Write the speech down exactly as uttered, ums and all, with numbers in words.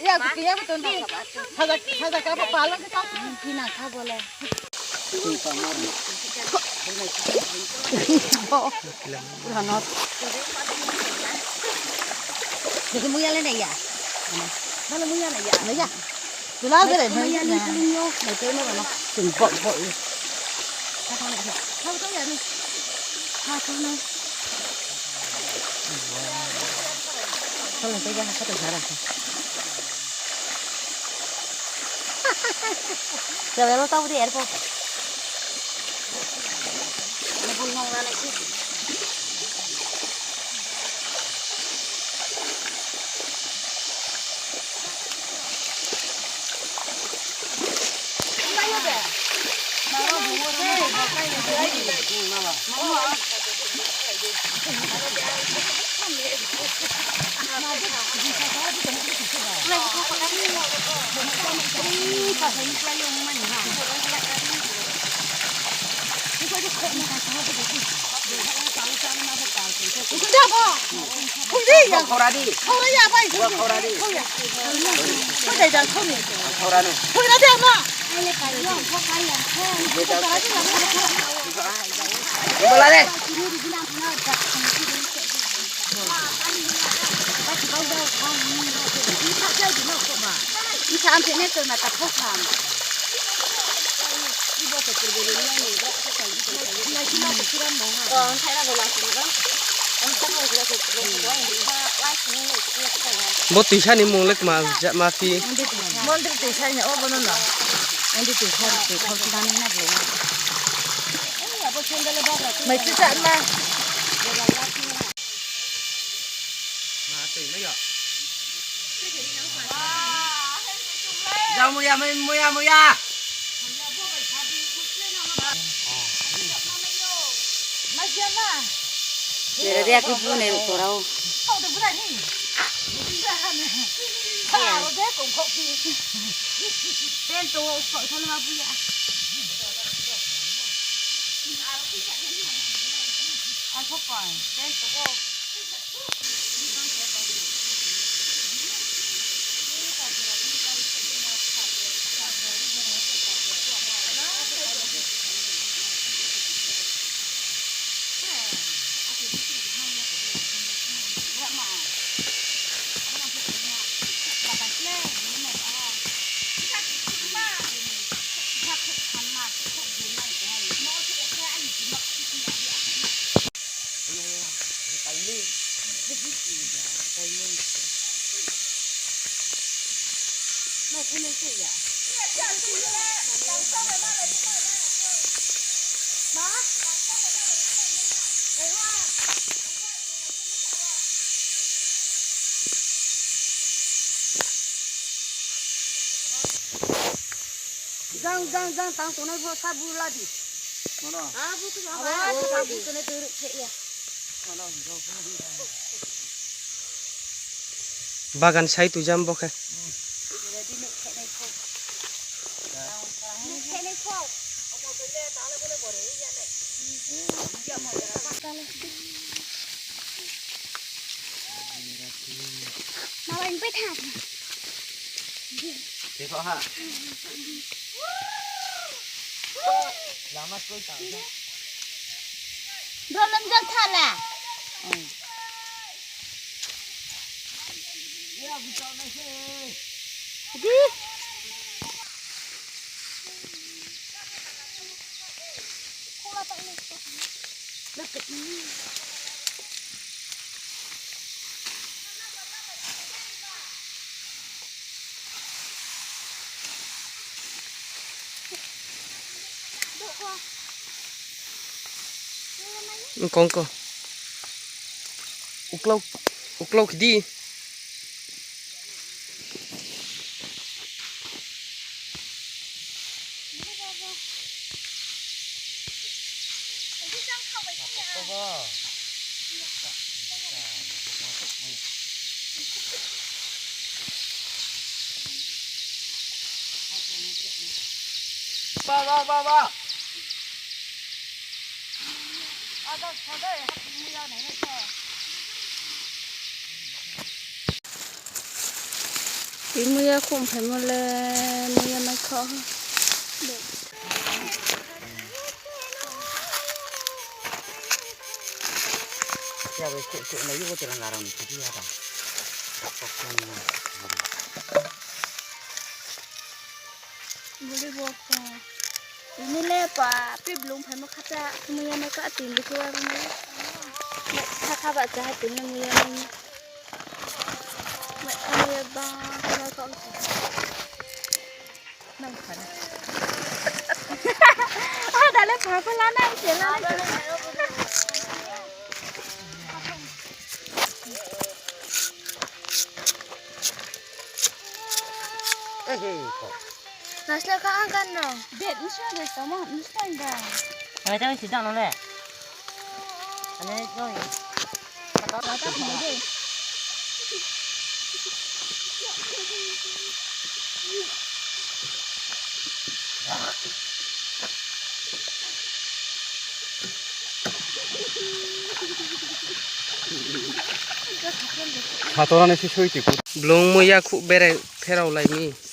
Ya, kupiya betul dah. Saja, saja kapa palang kita. Pina kha bole. Bo. Udah not. Jadi muya le naya. Mana muya naya? Naya. Tula gere, muya le naya. Kuling yo, naya tu mana? Sing bok bok. Kata naya. Kau tahu ya ni. Kata naya. Kau naya tu jangan kata jarang. Kau lo tahu dia apa? Khora di. Khora ya bai. Khora di. Khora di. Khora di. Khora di. Bola de. Bo tuisa ni mung le kma ja ma phi? Mondri tuisa ni, o bono no. Mondri tuisa ni, tuisa ni na bo. Mai tuisa na. Jang muya, muya, muya. Ria khe bu nai rao. Tent tong ou, soi thanng ma bu ya. Ang kho pai, tent tong ou. Jang, jang, jang, tang tongnai pho sa bu la di. Mano? Abo sa bu tongnai tong ruh khe ya. Bagan sai tui jam bo khe. Ready nuh khe nai pho. Nuh khe nai pho. Mama, ini pai thang. Tepha ha. Lama koi ta. Bro, nang jang thala. Di. Kong ko. Uklau, uklau kdi. Ba, ba, ba, ba. Tini muiya khum phaimo le, muiya mai kho. Buli bo kho. Ini le pa, pi blung phaimo khacha, muiya mai kho, tin bikhe wa mai. Kha kha ba cha, tin le muiya mai. Mai kha muiya ba, mai kho. Nang kha na. Ah, dale pa, pa la nai, se la nai. Nasle ka ang kan no. Bet nsi de sama nsi da. Ai, jang si jang no le. Ane, jang. Satorani si soi ti ku. Blung muiya khuh berai pherao lai mi.